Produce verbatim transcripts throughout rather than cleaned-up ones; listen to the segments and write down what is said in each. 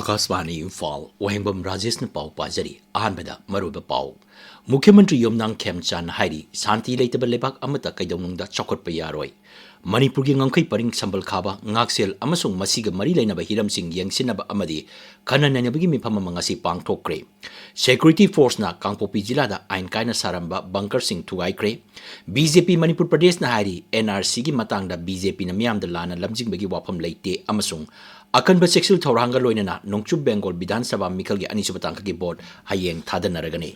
ꯑꯀꯥꯁꯕꯥꯅꯤ ꯏꯝꯐꯥꯜ, ꯋꯥꯍꯦꯡꯕꯝ ꯔꯥꯖꯦꯁꯅ ꯄꯥꯎ ꯄꯥꯖꯔꯤ꯫ ꯑꯍꯥꯟꯕꯗ ꯃꯔꯨꯑꯣꯏꯕ ꯄꯥꯎ꯫ ꯃꯨꯈ꯭ꯌ ꯃꯟꯇ꯭ꯔꯤ ꯌꯨꯝꯅꯥꯝ ꯈꯦꯝꯆꯥꯟ ꯍꯥꯏꯔꯤ, ꯁꯥꯟꯇꯤ ꯂꯩꯇꯕ ꯂꯩꯕꯥꯛ ꯑꯃꯠꯇ ꯀꯩꯗꯧꯅꯨꯡꯗ ꯆꯥꯎꯈꯠꯄ ꯌꯥꯔꯣꯏ꯫ ꯃꯅꯤꯄꯨꯔꯒꯤ ꯉꯝꯈꯩ ꯄꯔꯤꯡ ꯁꯝꯕꯜ ꯈꯥꯕ, ꯉꯥꯛꯁꯦꯜ ꯑꯃꯁꯨꯡ ꯃꯁꯤꯒ ꯃꯔꯤ ꯂꯩꯅꯕ ꯍꯤꯔꯝꯁꯤꯡ ꯌꯦꯡꯁꯤꯟꯅꯕ ꯑꯃꯗꯤ ꯈꯟꯅ ꯅꯩꯅꯕꯒꯤ ꯃꯤꯐꯝ ꯑꯃ ꯉꯁꯤ ꯄꯥꯡꯊꯣꯛꯈ꯭ꯔꯦ꯫ Security Forceꯅ ꯀꯥꯡꯄꯣꯛꯄꯤ ꯖꯤꯂꯥꯗ ꯑꯥꯏꯟ ꯀꯥꯏꯅ ꯁꯥꯔꯝꯕ ꯕꯪꯀꯔꯁꯤꯡ ꯊꯨꯒꯥꯏꯈ꯭ꯔꯦ꯫ ꯕꯤ ꯖꯦ ꯄꯤ ꯃꯅꯤꯄꯨꯔ ꯄ꯭ꯔꯗꯦꯁꯅ ꯍꯥꯏꯔꯤ, ꯑꯦꯟ ꯑꯥꯔ ꯁꯤꯒꯤ ꯃꯇꯥꯡꯗ ꯕꯤ ꯖꯦ ꯄꯤꯅ ꯃꯤꯌꯥꯝꯗ ꯂꯥꯟꯅ ꯂꯝꯖꯤꯡꯕꯒꯤ ꯋꯥꯐꯝ ꯂꯩꯇꯦ ꯑꯃꯁꯨꯡ ꯑꯀꯟꯕ ꯆꯦꯛꯁꯤꯜ ꯊꯧꯔꯥꯡꯒ ꯂꯣꯏꯅꯅ ꯅꯣꯡꯆꯨꯞ ꯕꯦꯡꯒꯣꯜ ꯕꯤꯙꯥꯟ ꯁꯚꯥ ꯃꯤꯈꯜꯒꯤ ꯑꯅꯤꯁꯨꯕ ꯇꯥꯡꯀꯛꯀꯤ ꯚꯣꯠ ꯍꯌꯦꯡ ꯊꯥꯗꯅꯔꯒꯅꯤ꯫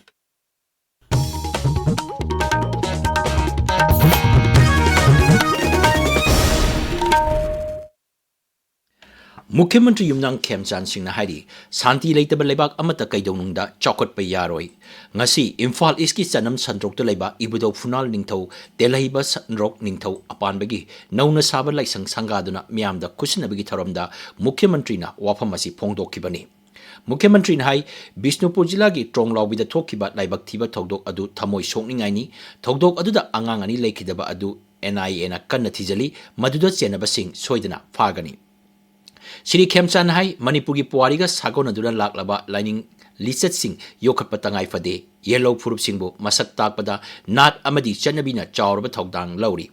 ꯃꯨꯈ꯭ꯌ ꯃꯟꯇ꯭ꯔꯤ ꯌꯨꯝꯅꯥꯝ ꯈꯦꯝꯆꯥꯟ ꯁꯤꯡꯅ ꯍꯥꯏꯔꯤ, ꯁꯥꯟꯇꯤ ꯂꯩꯇꯕ ꯂꯩꯕꯥꯛ ꯑꯃꯠꯇ ꯀꯩꯗꯧꯅꯨꯡꯗ ꯆꯥꯎꯈꯠꯄ ꯌꯥꯔꯣꯏ꯫ ꯉꯁꯤ ꯏꯝꯐꯥꯜ ꯏꯁꯀꯤ ꯆꯅꯝ ꯁꯟꯗ꯭ꯔꯣꯛꯇ ꯂꯩꯕ ꯏꯕꯨꯙꯧ ꯐꯨꯅꯥꯜ ꯅꯤꯡꯊꯧ ꯇꯦꯜꯍꯩꯕ ꯁꯟꯗ꯭ꯔꯣꯛ ꯅꯤꯡꯊꯧ ꯑꯄꯥꯟꯕꯒꯤ ꯅꯧꯅ ꯁꯥꯕ ꯂꯥꯏꯁꯪ ꯁꯪꯒꯥꯗꯨꯅ ꯃꯤꯌꯥꯝꯗ ꯈꯨꯠꯁꯤꯟꯅꯕꯒꯤ ꯊꯧꯔꯝꯗ ꯃꯨꯈ꯭ꯌ ꯃꯟꯇ꯭ꯔꯤꯅ ꯋꯥꯐꯝ ꯑꯁꯤ ꯐꯣꯡꯗꯣꯛꯈꯤꯕꯅꯤ꯫ ꯃꯨꯈ꯭ꯌ ꯃꯟꯇ꯭ꯔꯤꯅ ꯍꯥꯏ, ꯕꯤꯁꯅꯨꯄꯨꯔ ꯖꯤꯂꯥꯒꯤ ꯇ꯭ꯔꯣꯡꯂꯥꯎꯕꯤꯗ ꯊꯣꯛꯈꯤꯕ ꯂꯥꯏꯕꯛ ꯊꯤꯕ ꯊꯧꯗꯣꯛ ꯑꯗꯨ ꯊꯃꯣꯏ ꯁꯣꯛꯅꯤꯡꯉꯥꯏꯅꯤ꯫ ꯊꯧꯗꯣꯛ ꯑꯗꯨꯗ ꯑꯉꯥꯡ ꯑꯅꯤ ꯂꯩꯈꯤꯗꯕ ꯑꯗꯨ ꯑꯦꯟ ꯑꯥꯏ ꯑꯦꯅ ꯀꯟꯅ ꯊꯤꯖꯤꯜꯂꯤ꯫ ꯃꯗꯨꯗ ꯆꯦꯟꯅꯕꯁꯤꯡ ꯁꯣꯏꯗꯅ ꯐꯥꯒꯅꯤ꯫ ꯁ꯭ꯔꯤ ꯈꯦꯝꯆꯥꯟꯅ ꯍꯥꯏ, ꯃꯅꯤꯄꯨꯔꯒꯤ ꯄꯨꯋꯥꯔꯤꯒ ꯁꯥꯒꯣꯟꯅꯗꯨꯅ ꯂꯥꯛꯂꯕ ꯂꯥꯏꯅꯤꯡ ꯂꯤꯆꯠꯁꯤꯡ ꯌꯣꯛꯈꯠꯄ ꯇꯉꯥꯏ ꯐꯗꯦ꯫ ꯌꯦꯜꯍꯧ ꯐꯨꯔꯨꯞꯁꯤꯡꯕꯨ ꯃꯁꯛ ꯇꯥꯛꯄꯗ ꯅꯥꯠ ꯑꯃꯗꯤ ꯆꯠꯅꯕꯤꯅ ꯆꯥꯎꯔꯕ ꯊꯧꯗꯥꯡ ꯂꯧꯔꯤ꯫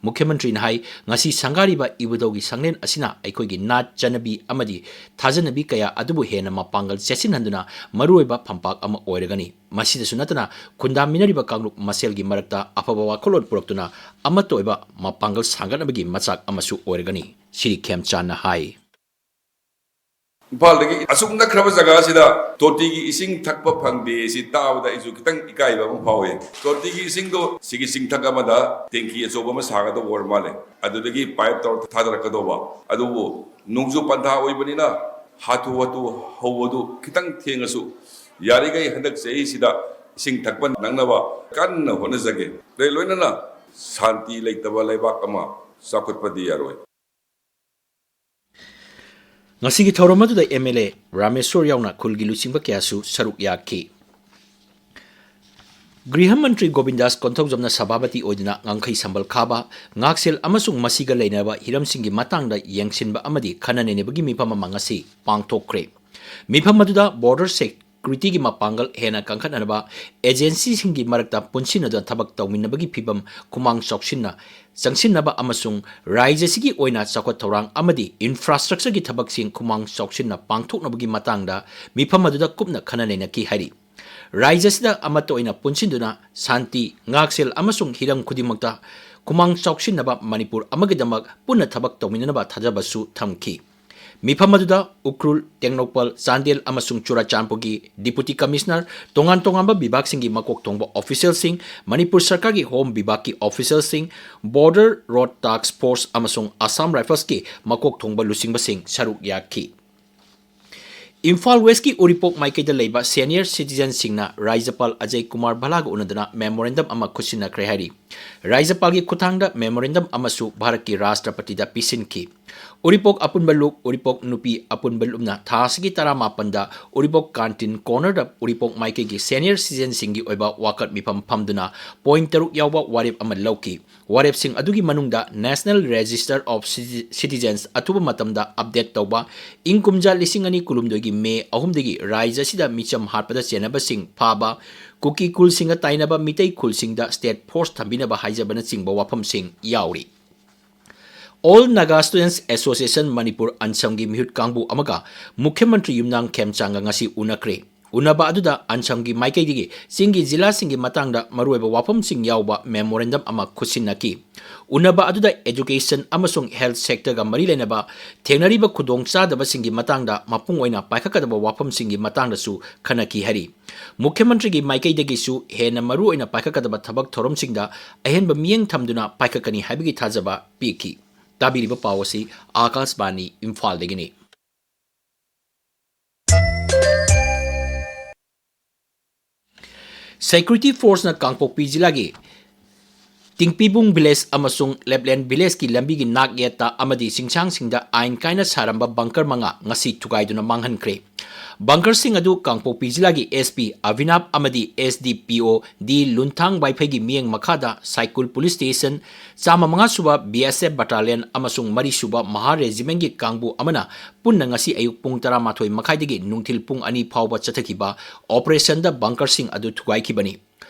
ꯃꯨꯈ꯭ꯌ ꯃꯟꯇ꯭ꯔꯤꯅ ꯍꯥꯏ, ꯉꯁꯤ ꯁꯪꯒꯥꯔꯤꯕ ꯏꯕꯨꯙꯧꯒꯤ ꯁꯪꯂꯦꯟ ꯑꯁꯤꯅ ꯑꯩꯈꯣꯏꯒꯤ ꯅꯥꯠ ꯆꯠꯅꯕꯤ ꯑꯃꯗꯤ ꯊꯥꯖꯅꯕꯤ ꯀꯌꯥ ꯑꯗꯨꯕꯨ ꯍꯦꯟꯅ ꯃꯄꯥꯡꯒꯜ ꯆꯦꯠꯁꯤꯟꯍꯟꯗꯨꯅ ꯃꯔꯨꯑꯣꯏꯕ ꯐꯝꯄꯥꯛ ꯑꯃ ꯑꯣꯏꯔꯒꯅꯤ꯫ ꯃꯁꯤꯗꯁꯨ ꯅꯠꯇꯅ ꯈꯨꯟꯗꯥꯃꯤꯟꯅꯔꯤꯕ ꯀꯥꯡꯂꯨꯞ ꯃꯁꯦꯜꯒꯤ ꯃꯔꯛꯇ ꯑꯐꯕ ꯋꯥꯈꯜꯂꯣꯟ ꯄꯨꯔꯛꯇꯨꯅ ꯑꯃꯠꯇ ꯑꯣꯏꯕ ꯃꯄꯥꯡꯒꯜ ꯁꯥꯡꯒꯠꯅꯕꯒꯤ ꯃꯆꯥꯛ ꯑꯃꯁꯨ ꯑꯣꯏꯔꯒꯅꯤ, ꯁ꯭ꯔꯤ ꯈꯦꯝꯆꯥꯟꯅ ꯍꯥꯏ꯫ ꯏꯝꯐꯥꯜꯗꯒꯤ ꯑꯁꯨꯛ ꯅꯛꯈ꯭ꯔꯕ ꯖꯒꯥꯁꯤꯗ ꯇꯣꯇꯤꯒꯤ ꯏꯁꯤꯡ ꯊꯛꯄ ꯐꯪꯗꯦ, ꯁꯤ ꯇꯥꯕꯗ ꯑꯩꯁꯨ ꯈꯤꯇꯪ ꯏꯀꯥꯏꯕ ꯑꯃ ꯐꯥꯎꯏ꯫ ꯇꯣꯇꯤꯒꯤ ꯏꯁꯤꯡꯗꯣ ꯁꯤꯒꯤ ꯆꯤꯡꯊꯛ ꯑꯃꯗ ꯇꯦꯡꯀꯤ ꯑꯆꯧꯕ ꯑꯃ ꯁꯥꯒꯗꯧꯕ ꯑꯣꯏꯔ ꯃꯥꯜꯂꯦ, ꯑꯗꯨꯗꯒꯤ ꯄꯥꯏꯞ ꯇꯧꯔ ꯊꯥꯗꯔꯛꯀꯗꯧꯕ꯫ ꯑꯗꯨꯕꯨ ꯅꯣꯡꯖꯨ ꯄꯟꯊꯥ ꯑꯣꯏꯕꯅꯤꯅ ꯍꯥꯊꯨ ꯍꯥꯊꯨ ꯍꯧꯕꯗꯨ ꯈꯤꯇꯪ ꯊꯦꯡꯉꯁꯨ, ꯌꯥꯔꯤꯈꯩ ꯍꯟꯗꯛ ꯆꯍꯤꯁꯤꯗ ꯏꯁꯤꯡ ꯊꯛꯄ ꯅꯪꯅꯕ ꯀꯟꯅ ꯍꯣꯠꯅꯖꯒꯦ꯫ ꯑꯗꯩ ꯂꯣꯏꯅꯅ ꯁꯥꯟꯇꯤ ꯂꯩꯇꯕ ꯂꯩꯕꯥꯛ ꯑꯃ ꯆꯥꯎꯈꯠꯄꯗꯤ ꯌꯥꯔꯣꯏ꯫ ꯉꯁꯤꯒꯤ ꯊꯧꯔꯝ ꯑꯗꯨꯗ ꯑꯦꯝ ꯑꯦꯜ ꯑꯦ ꯔꯥꯃꯦꯁꯣꯔ ꯌꯥꯎꯅ ꯈꯨꯜꯒꯤ ꯂꯨꯆꯤꯡꯕ ꯀꯌꯥꯁꯨ ꯁꯔꯨꯛ ꯌꯥꯈꯤ꯫ ꯒ꯭ꯔꯤꯍ ꯃꯟꯇ꯭ꯔꯤ ꯒꯣꯕꯤꯟꯗꯥꯁ ꯀꯣꯟꯊꯧꯖꯝꯅ ꯁꯚꯥꯄꯇꯤ ꯑꯣꯏꯗꯨꯅ ꯉꯝꯈꯩ ꯁꯝꯕꯜ ꯈꯥꯕ, ꯉꯥꯛꯁꯦꯜ ꯑꯃꯁꯨꯡ ꯃꯁꯤꯒ ꯂꯩꯅꯕ ꯍꯤꯔꯝꯁꯤꯡꯒꯤ ꯃꯇꯥꯡꯗ ꯌꯦꯡꯁꯤꯟꯕ ꯑꯃꯗꯤ ꯈꯟꯅ ꯅꯩꯅꯕꯒꯤ ꯃꯤꯐꯝ ꯑꯃ ꯉꯁꯤ ꯄꯥꯡꯊꯣꯛꯈ꯭ꯔꯦ꯫ ꯃꯤꯐꯝ ꯑꯗꯨꯗ border security ꯒꯤ ꯃꯄꯥꯡꯒꯜ ꯍꯦꯟꯅ ꯀꯟꯈꯠꯅꯅꯕ agency ꯁꯤꯡꯒꯤ ꯃꯔꯛꯇ ꯄꯨꯟꯁꯤꯟꯅꯗꯨꯅ ꯊꯕꯛ ꯇꯧꯃꯤꯟꯅꯕꯒꯤ ꯐꯤꯚꯝ ꯈꯨꯃꯥꯡ ꯆꯥꯎꯁꯤꯟꯅ ꯆꯪꯁꯤꯟꯅꯕ ꯑꯃꯁꯨꯡ ꯔꯥꯖ꯭ꯌ ꯑꯁꯤꯒꯤ ꯑꯣꯏꯅ ꯆꯥꯎꯈꯠ ꯊꯧꯔꯥꯡ ꯑꯃꯗꯤ infrastructure ꯒꯤ ꯊꯕꯛꯁꯤꯡ ꯈꯨꯃꯥꯡ ꯆꯥꯎꯁꯤꯟꯅ ꯄꯥꯡꯊꯣꯛꯅꯕꯒꯤ ꯃꯇꯥꯡꯗ ꯃꯤꯐꯝ ꯑꯗꯨꯗ ꯀꯨꯞꯅ ꯈꯟꯅ ꯅꯩꯅꯈꯤ ꯍꯥꯏꯔꯤ꯫ ꯔꯥꯖ꯭ꯌ ꯑꯁꯤꯗ ꯑꯃꯠꯇ ꯑꯣꯏꯅ ꯄꯨꯟꯁꯤꯟꯗꯨꯅ ꯁꯥꯟꯇꯤ, ꯉꯥꯛꯁꯦꯜ ꯑꯃꯁꯨꯡ ꯍꯤꯔꯝ ꯈꯨꯗꯤꯡꯃꯛꯇ ꯈꯨꯃꯥꯡ ꯆꯥꯎꯁꯤꯟꯅꯕ ꯃꯅꯤꯄꯨꯔ ꯑꯃꯒꯤꯗꯃꯛ ꯄꯨꯟꯅ ꯊꯕꯛ ꯇꯧꯃꯤꯟꯅꯅꯕ ꯊꯥꯖꯕꯁꯨ ꯊꯝꯈꯤ꯫ ꯃꯤꯐꯝ ꯑꯗꯨꯗ ꯎꯈ꯭ꯔꯨꯜ, ꯇꯦꯡꯅꯧꯄꯜ, ꯆꯥꯟꯗꯦꯜ ꯑꯃꯁꯨꯡ ꯆꯨꯔꯥꯆꯥꯟꯄꯨꯔꯒꯤ Deputy Commissioner, ꯇꯣꯉꯥꯟ ꯇꯣꯉꯥꯟꯕ ꯕꯤꯚꯥꯒꯁꯤꯡꯒꯤ ꯃꯀꯣꯛ ꯊꯣꯡꯕ official ꯁꯤꯡ, ꯃꯅꯤꯄꯨꯔ ꯁꯔꯀꯥꯔꯒꯤ Home ꯕꯤꯚꯥꯒꯀꯤ official ꯁꯤꯡ, Border Road Task Force ꯑꯃꯁꯨꯡ Assam Rifles ꯀꯤ ꯃꯀꯣꯛ ꯊꯣꯡꯕ ꯂꯨꯆꯤꯡꯕꯁꯤꯡ ꯁꯔꯨꯛ ꯌꯥꯈꯤ꯫ ꯏꯝꯐꯥꯜ West ꯀꯤ ꯎꯔꯤꯄꯣꯛ ꯃꯥꯏꯀꯩꯗ ꯂꯩꯕ senior citizen ꯁꯤꯡꯅ ꯔꯥꯖ꯭ꯌꯄꯥꯜ ꯑꯖꯌ ꯀꯨꯃꯥꯔ ꯚꯜꯂꯥꯒ ꯎꯅꯗꯨꯅ memorandum ꯑꯃ ꯈꯨꯠꯁꯤꯟꯅꯈ꯭ꯔꯦ ꯍꯥꯏꯔꯤ꯫ ꯔꯥꯖ꯭ꯌꯄꯥꯜꯒꯤ ꯈꯨꯠꯊꯥꯡꯗ memorandum ꯑꯃꯁꯨ ꯚꯥꯔꯠꯀꯤ ꯔꯥꯁꯇ꯭ꯔꯄꯇꯤꯗ ꯄꯤꯁꯤꯟꯈꯤ꯫ ꯎꯔꯤꯄꯣꯛ ꯑꯄꯨꯟꯕ ꯂꯨꯞ, ꯎꯔꯤꯄꯣꯛ ꯅꯨꯄꯤ ꯑꯄꯨꯟꯕ ꯂꯨꯞꯅ ꯊꯥ ꯑꯁꯤꯒꯤ ꯇꯔꯥꯃꯥꯄꯟꯗ ꯎꯔꯤꯄꯣꯛ Canteen Corner ꯗ ꯎꯔꯤꯄꯣꯛ ꯃꯥꯏꯀꯩꯒꯤ senior citizen ꯁꯤꯡꯒꯤ ꯑꯣꯏꯕ ꯋꯥꯀꯠ ꯃꯤꯐꯝ ꯐꯝꯗꯨꯅ point ꯇꯔꯨꯛ ꯌꯥꯎꯕ ꯋꯥꯔꯦꯞ ꯑꯃ ꯂꯧꯈꯤ꯫ ꯋꯥꯔꯦꯞꯁꯤꯡ ꯑꯗꯨꯒꯤ ꯃꯅꯨꯡꯗ National Register of Citi-, Citizens ꯑꯊꯨꯕ ꯃꯇꯝꯗ update ꯇꯧꯕ, ꯏꯪ ꯀꯨꯝꯖꯥ ꯂꯤꯁꯤꯡ ꯑꯅꯤ ꯀꯨꯟꯍꯨꯝꯗꯣꯏꯒꯤ ꯃꯦ ꯑꯍꯨꯝꯗꯒꯤ ꯔꯥꯖ꯭ꯌ ꯑꯁꯤꯗ ꯃꯤꯆꯝ ꯍꯥꯠꯄꯗ ꯆꯦꯟꯅꯕꯁꯤꯡ ꯐꯥꯕ, ꯀꯨꯀꯤ ꯈꯨꯜꯁꯤꯡꯒ ꯇꯥꯏꯅꯕ ꯃꯤꯇꯩ ꯈꯨꯜꯁꯤꯡꯗ state force ꯊꯝꯕꯤꯅꯕ ꯍꯥꯏꯖꯕꯅꯆꯤꯡꯕ ꯋꯥꯐꯝꯁꯤꯡ ꯌꯥꯎꯔꯤ꯫ All Naga Students Association Manipur, ꯑꯟꯁꯝꯒꯤ ꯃꯤꯍꯨꯠ ꯀꯥꯡꯕꯨ ꯑꯃꯒ ꯃꯨꯈ꯭ꯌ ꯃꯟꯇ꯭ꯔꯤ ꯌꯨꯝꯅꯥꯝ ꯈꯦꯝꯆꯥꯡꯒ ꯉꯁꯤ ꯎꯅꯈ꯭ꯔꯦ꯫ ꯎꯅꯕ ꯑꯗꯨꯗ ꯑꯟꯁꯝꯒꯤ ꯃꯥꯏꯀꯩꯗꯒꯤ ꯆꯤꯡꯒꯤ ꯖꯤꯂꯥꯁꯤꯡꯒꯤ ꯃꯇꯥꯡꯗ ꯃꯔꯨꯑꯣꯏꯕ ꯋꯥꯐꯝꯁꯤꯡ ꯌꯥꯎꯕ memorandum ꯑꯃ ꯈꯨꯠꯁꯤꯟꯅꯈꯤ꯫ ꯎꯅꯕ ꯑꯗꯨꯗ education ꯑꯃꯁꯨꯡ health sector ꯒ ꯃꯔꯤ ꯂꯩꯅꯕ ꯊꯦꯡꯅꯔꯤꯕ ꯈꯨꯗꯣꯡꯆꯥꯗꯕꯁꯤꯡꯒꯤ ꯃꯇꯥꯡꯗ ꯃꯄꯨꯡ ꯑꯣꯏꯅ ꯄꯥꯏꯈꯠꯀꯗꯕ ꯋꯥꯐꯝꯁꯤꯡꯒꯤ ꯃꯇꯥꯡꯗꯁꯨ ꯈꯟꯅꯈꯤ ꯍꯥꯏꯔꯤ꯫ ꯃꯨꯈ꯭ꯌ ꯃꯟꯇ꯭ꯔꯤꯒꯤ ꯃꯥꯏꯀꯩꯗꯒꯤꯁꯨ ꯍꯦꯟꯅ ꯃꯔꯨꯑꯣꯏꯅ ꯄꯥꯏꯈꯠꯀꯗꯕ ꯊꯕꯛ ꯊꯧꯔꯝꯁꯤꯡꯗ ꯑꯍꯦꯟꯕ ꯃꯤꯠꯌꯦꯡ ꯊꯝꯗꯨꯅ ꯄꯥꯏꯈꯠꯀꯅꯤ ꯍꯥꯏꯕꯒꯤ ꯊꯥꯖꯕ ꯄꯤꯈꯤ꯫ ꯇꯥꯕꯤꯔꯤꯕ ꯄꯥꯎ ꯑꯁꯤ ꯑꯥꯀꯥꯁꯕꯥꯅꯤ ꯏꯝꯐꯥꯜꯗꯒꯤꯅꯤ꯫ Security force ꯅ ꯀꯥꯡꯄꯣꯛꯄꯤ ꯖꯤꯂꯥꯒꯤ ꯇꯤꯡꯄꯤꯕꯨꯡ village ꯑꯃꯁꯨꯡ ꯂꯦꯞꯂꯦꯟ village ꯀꯤ ꯂꯝꯕꯤꯒꯤ ꯅꯥꯛ ꯌꯦꯠꯇ ꯑꯃꯗꯤ ꯆꯤꯡꯁꯥꯡꯁꯤꯡꯗ ꯑꯥꯏꯟ ꯀꯥꯏꯅ ꯁꯥꯔꯝꯕ bunker ꯃꯉꯥ ꯉꯁꯤ ꯊꯨꯒꯥꯏꯗꯨꯅ ꯃꯥꯡꯍꯟꯈ꯭ꯔꯦ꯫ ꯕꯪꯀꯔꯁꯤꯡ ꯑꯗꯨ ꯀꯥꯡꯄꯣꯛꯄꯤ ꯖꯤꯂꯥꯒꯤ S P ꯑꯚꯤꯅꯥꯚ ꯑꯃꯗꯤ S D P O D ꯂꯨꯟꯊꯥꯡ ꯋꯥꯏꯐꯩꯒꯤ ꯃꯤꯠꯌꯦꯡ ꯃꯈꯥꯗ ꯁꯥꯏꯀꯨꯜ ꯄꯨꯂꯤꯁ ꯁ꯭ꯇꯦꯁꯟ ꯆꯥꯝꯃ ꯃꯉꯥ ꯁꯨꯕ B S F ꯕꯇꯥꯂꯤꯌꯟ ꯑꯃꯁꯨꯡ ꯃꯔꯤ ꯁꯨꯕ ꯃꯍꯥ ꯔꯦꯖꯤꯃꯦꯟꯒꯤ ꯀꯥꯡꯕꯨ ꯑꯃꯅ ꯄꯨꯟꯅ ꯉꯁꯤ ꯑꯌꯨꯛ ꯄꯨꯡ ꯇꯔꯥꯃꯥꯊꯣꯏ ꯃꯈꯥꯏꯗꯒꯤ ꯅꯨꯡꯊꯤꯜ ꯄꯨꯡ ꯑꯅꯤ ꯐꯥꯎꯕ ꯆꯠꯊꯈꯤꯕ ꯑꯣꯄꯔꯦꯁꯟꯗ ꯕꯪꯀꯔꯁꯤꯡ ꯑꯗꯨ ꯊꯨꯒꯥꯏꯈꯤꯕꯅꯤ꯫